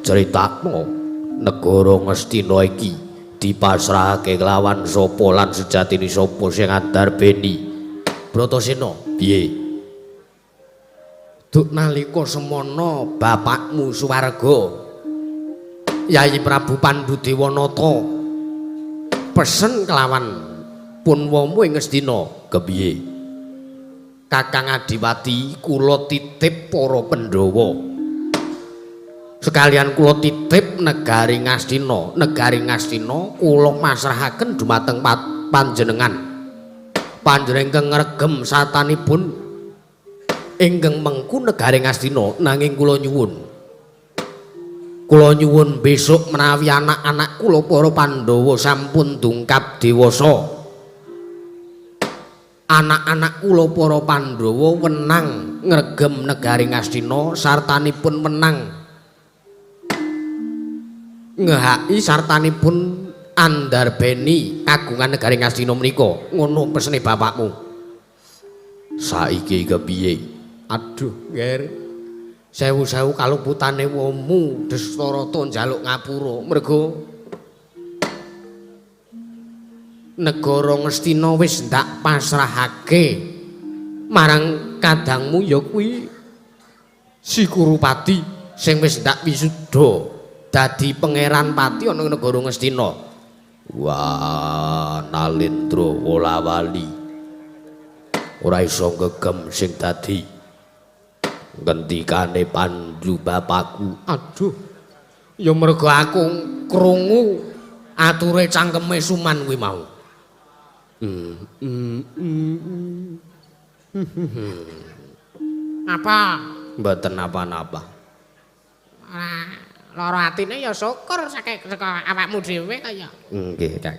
critakno negara Ngastina iki dipasrahake kelawan sapa lan sejatine sapa sing andarbeni. Bratasena, piye? Duk nalika semana bapakmu suwarga Yayi Prabu Pandudewanata pesen kelawan punwamu ing Ngastina. Kepiye? Kakang Adipati, kula titip para Pandhawa. Sekalian kula titip negari Ngastina, negari Ngastina kula masrahaken dumateng panjenengan. Panjenengan ingkang ngregem satanipun ingkang mengku negari Ngastina, nanging kula nyuwun. Kula nyuwun besok menawi anak-anak kula para Pandhawa sampun dungkap dewasa. Anak-anak kula para Pandhawa wenang ngregem negari Ngastina sartanipun wenang ngehaki sartanipun andarbeni kagungan negari Ngastina menika. Ngono pesene bapakmu. Saiki kepiye? Aduh, Nger. Sewu-sewu kaluputane womu Destarata njaluk ngapura merga negara Ngastina wis ndak pasrahake marang kadangmu ya kuwi Si Kurupati sing wis ndak wisuda dadi pangeran pati ana ing negara Ngastina. Wah, Nalendra wolawali ora iso ngegem sing dadi ngendikane Pandu bapakku. Aduh, ya mergo aku krungu ature cangkeme Suman kuwi mau. Apa? Mboten napa-napa. Ora lara atine ya syukur saking saka awakmu dhewe kaya. Nggih, Kak.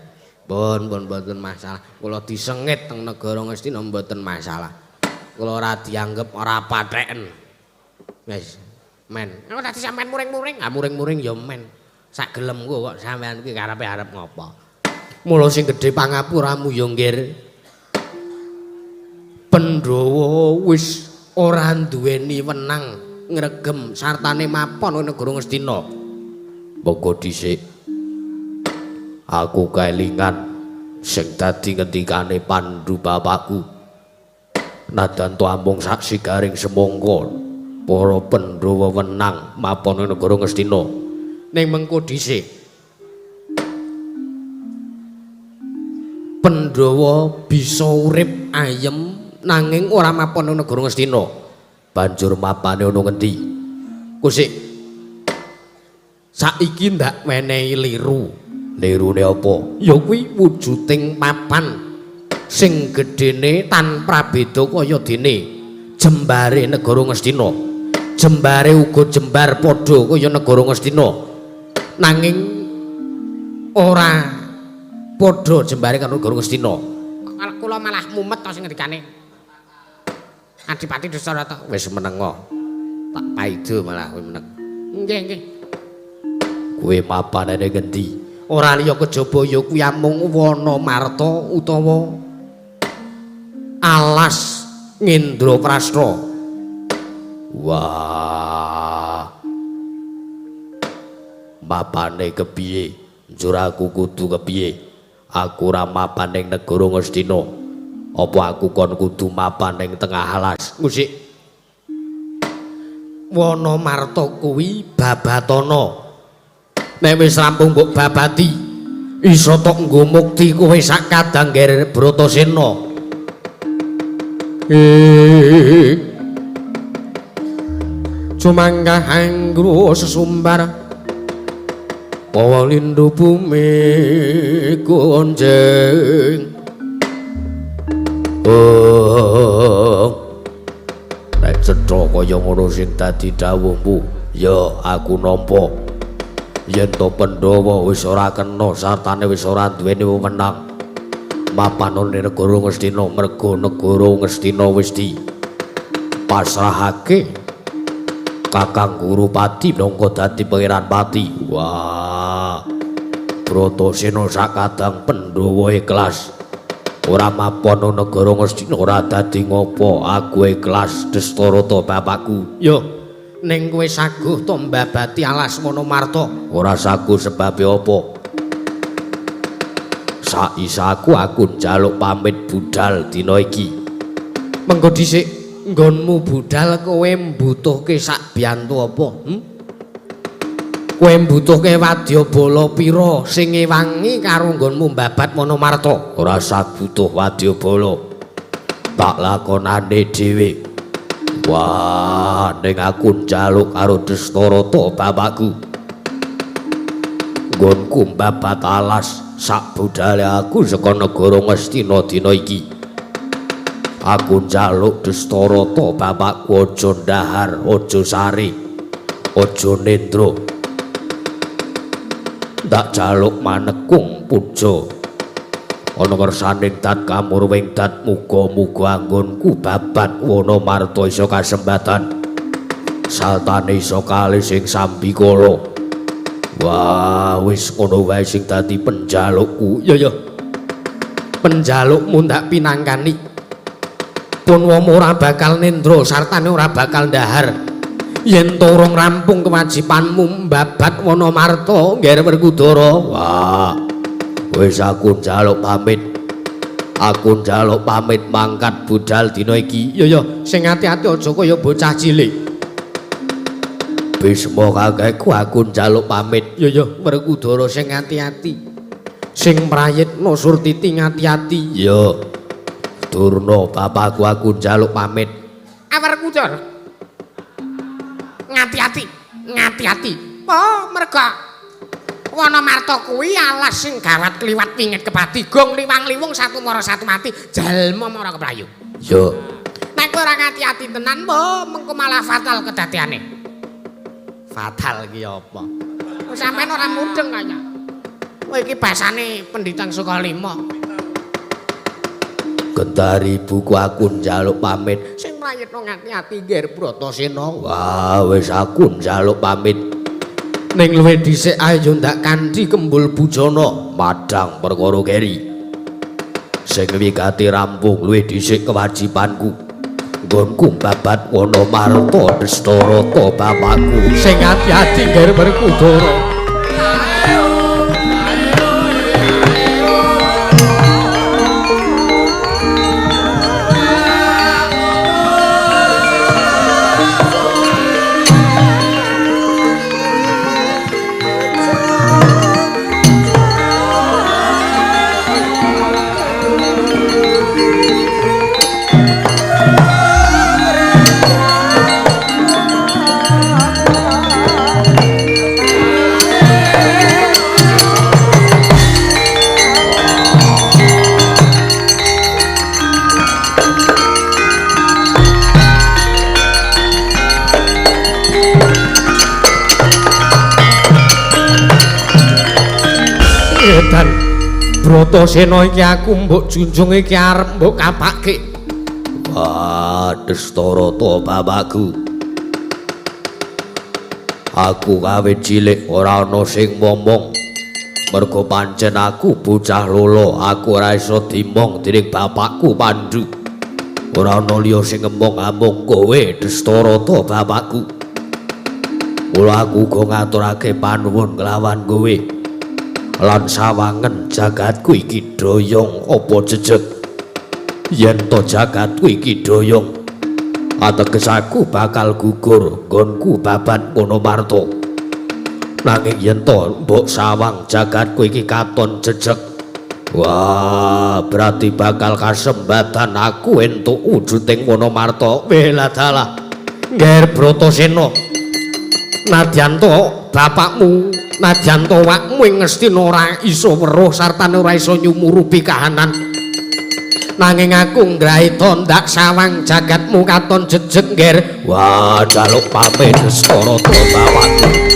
Pun pun mboten masalah. Kula disengit teng negara Ngastina mboten masalah. Kula ora dianggep ora patheken. Wis, men. Aku tadi sampean muring-muring. Ah muring-muring ya men. Sak gelemku kok sampean kuwi karepe arep ngopo. Mula sing gedhe pangapuramu ya, Nggir. Pandhawa wis ora duweni wenang ngregem sartane mapon ing negara Ngastina. Monggo dhisik. Aku kelingan sing dadi ngendikane Pandu bapakku. Nadan to amung saksi garing semangka para Pandhawa wenang mapon ing negara Ngastina. Ning mengko dhisik Pandhawa bisa urip ayem nanging ora mapon ing negara Ngastina. Banjur mapane ana ngendi? Kusik. Saiki ndak menehi liru. Lirune apa? Ya kuwi wujuding papan sing gedene tanpa beda kaya dene jembare negara Ngastina. Jembare uga jembar padha kaya negara Ngastina. Nanging ora padha jembare karo negara Ngastina. Kula malah mumet to sing ngendikane. Adipati Destarata. Wis menengo. Tak paido malah kowe meneng. Nggih, nggih. Kowe mapane ngendi? Ora liya kejaba ya kuwi amung wana marta utawa alas Ngendraprasta. Wah. Mapane kepiye? Njur aku kudu kepiye? Aku ora mapan ning negara Ngastina. Apa aku kon kudu mapan ning tengah alas? Musik. Wana marta kuwi babatana. Nek wis rampung mbok babati, iso tok nggo mukti kowe sak kadang Nger Bratasena. Cumanggah anggro sesumbar pawa lindu bumi gonjeng. Oh. kaya ngono sing dadi dawuhmu. Ya, aku nampa. Yen to Pandhawa wis ora kena sartane wis ora duweni wewenang mapan ana negara Ngastina, merga negara Ngastina wis dipasrahake Kakang Gurupati minangka dadi Pangeran Pati. Wah, Bratasena sakadang Pandhawa ikhlas ora mapan ana negara Ngastina ora dadi ngopo, aku ikhlas Dastarata bapakku. Yo, ning kowe saguh to mbabati alas Wonomarta? Ora saguh sebabe apa? Saisaku aku njaluk pamit budal dina iki. Mengko dhisik nggonmu budal kowe mbutuhke sak biyantu apa? Kowe mbutuhke wadyabala pira sing ngewangi karo nggonmu mbabat Wonomarta? Ora usah butuh wadyabala, tak lakonane dhewe. Wah, ning aku njaluk karo Dastarata bapakku. Nggonku mbabat alas sak budale aku saka negara Ngastina dina iki. Aku njaluk Dastarata bapakku aja ndahar, aja sare, aja nendra. Tak jaluk manekung puja ana ngersaning dat kamurwing dat, muga-muga anggonku babat Wonomarta iso kasembatan saltane iso kalih sing sambikala. Wah, wis ngono wae sing dadi penjalukku. Ya ya, penjalukmu ndak pinangkani. Punwamu ora bakal nendra sartane ora bakal ndahar yen to urung rampung kewajibanmu mbabat Wonomarta, Ngger Werkudara. Wah, wis aku njaluk pamit. Aku njaluk pamit mangkat budal dina iki. Ya ya, sing ati-ati aja kaya bocah cilik. Bisma kakekku aku njaluk pamit. Ya ya, Werkudara sing ati-ati. Sing prayitna Surtiti ngati-ati. Ya. Durna bapakku aku njaluk pamit. Werkudara. Ngati-ati, ngati-ati. Oh, merga Wonomarta kuwi alas sing gawat kliwat pingit kepati gong liwang-liwung satu mara satu mati jalma mara keplayu. Ya. Nek kowe ora ngati-ati tenan, mbok mengko malah fatal kedadeane. Fatal ki apa? Sampeyan ora mudeng kaya. Kowe iki basane pendhitang Sukalima. Gendari buku aku njaluk pamit. Sing mrayitna ngati-ati Ngger Bratasena. Wah, wis aku njaluk pamit. Ning luwih dhisik ayo ndak kanthi kembul bujana madhang perkara keri. Sing wigati rampung luwih dhisik kewajibanku. Nggonku babat Wonomarta Dastarata bapakku. Sing ati-ati Ngger Werkudara. Edan Bratasena iki aku mbok junjung iki arep mbok kapake. Wah, Dastarata bapakku. Aku kawit cilik ora ana sing momong. Mergo pancen aku bocah lolo, aku ora iso dimong dening bapakku Pandu. Ora ana liya sing ngemong-among kowe Dastarata bapakku. Mula aku uga ngaturake panuwun kelawan kowe. Lan sawangen jagatku iki doyong apa jejeg. Yen to jagatku iki doyong, ateges aku bakal gugur nggonku babat Wonomarta. Nanging yen to mbok sawang jagatku iki katon jejeg, wah, berarti bakal kasembatan aku entuk wujuding Wonomarta. Welah dalah, Ngger Bratasena, nadyan to bapakmu, nadyan to awakmu ing Ngastina ora iso weruh sartane ora iso nyumurupi kahanan. Nanging aku ngraita ndak sawang jagat Gagakmu katon jejeg, Ngger. Wah, jaluk pamit Dastarata bawati.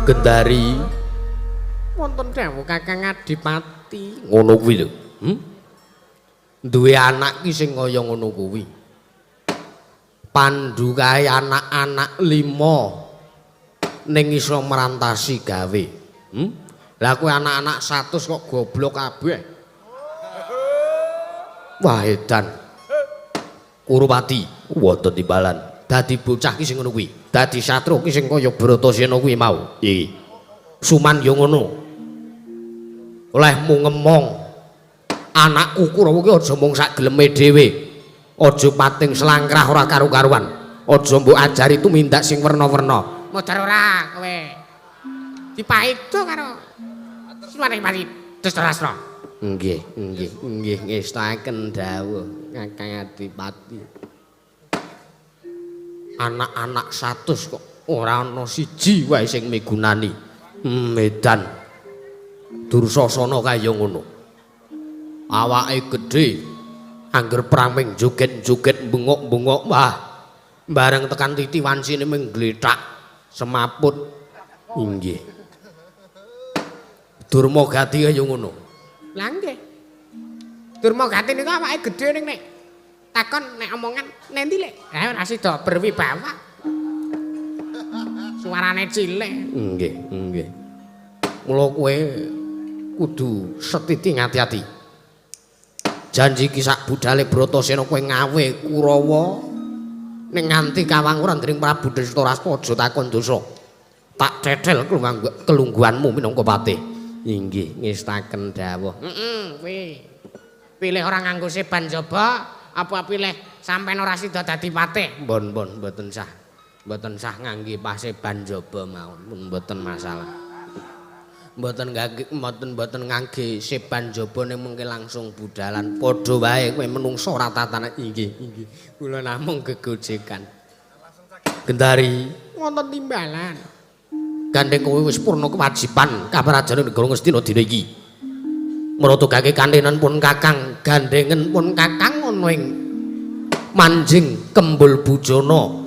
Gendari wonten dawuh Kakang Adipati. Ngono kuwi lho. Duwe anak ki sing kaya ngono kuwi. Pandu kae anak-anak 5 ning iso merantasi gawe. Lah kowe anak-anak 100 kok goblok kabeh. Wah edan. Kurupati wonten timbalan. Dadi bocah ki sing ngono kuwi. Dadi satru ki sing kaya Bratasena kuwi mau. Iki. Suman ya ngono. Olehmu ngemong. Anakku Kurawa ki aja mung sak geleme dhewe. Aja pating selangkrah ora karu-karuan. Aja mbok ajari tumindak sing werna-werna. Modar ora kowe. Dipaido karo Suwanipati Destarastra. Nggih, nggih, nggih ngestaken dawuh Kakang Adipati. Anak-anak 100 kok ora ana siji wae sing migunani. Medan. Dursasana kaya ngono. Awake gedhe, angger perang ming joget-joget bengok-bengok, wah. Bareng tekan titi wancine ming glethak semaput. Inggih. Durmagati kaya ngono. Lah nggih. Durmagati niku awake gedhe ning nek takon nek omongan nendi lek? Ha ora sida berwibawa. Suarane cilik. Nggih, nggih. Mula kowe kudu setiti ngati-ati. Janji ki sak budale Bratasena kowe ngawe Kurawa ning nganti kawanguran dening Prabu Destarastra aja takon dosa. Tak cethel kelungguhanmu minangka patih. Inggih, ngestaken dawuh. Heeh, kuwi. Pilih ora nganggo seban jaba apa pilih sampean ora sida dadi patih? Mbon, mbon, mboten sah. Mboten sah ngangge paseban jaba mawon, mboten masalah. Mboten ngangge, mboten ngangge seban jaba ning mengke langsung budalan. Padha wae kowe menungso ora tatanan. Inggih, inggih. Kula namung gegojekan. Gendari wonten timbalan. Gandeng kowe wis purna kewajiban kaprajan negara Ngastina dina iki. Mratugake kantenan pun Kakang, gandhengen pun Kakang ana ing manjing Kembul Bujana.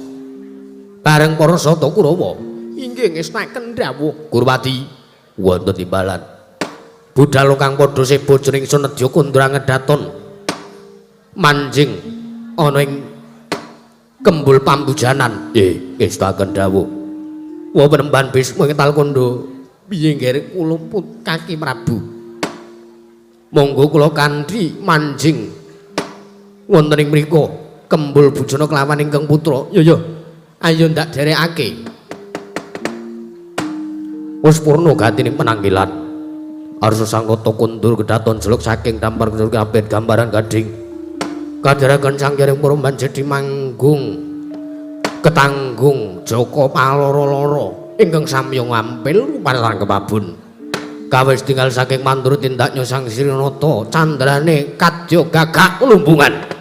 Bareng para sata Kurawa. Inggih ngestaken dawuh Kurwati wonten timbalan. Budal kang padha seba jroning Sunedya kundra ngedaton manjing ana ing Kembul Pambujanan. Nggih, ngestaken dawuh. Wa penemban Bisma ing Talkondo piye nggere kula pun kaki Prabu. Monggo kula kanthi manjing wonten ing mriku Kembul Bujana kelawan ingkang putra. Yo yo. Ayo ndak derekake. Wis purna gatine penanggilan. Arsa Sangkata kundur kedaton jeluk saking dampar kabeh gambaran gading. Kadheraken sang jaring para manjedi manggung. Ketanggung Joko paloro-loro ingkang samya ngampil ruparan kepabun. Kawis tinggal saking mandur tindaknya sang Srinata candrane kadya gagak lumbungan.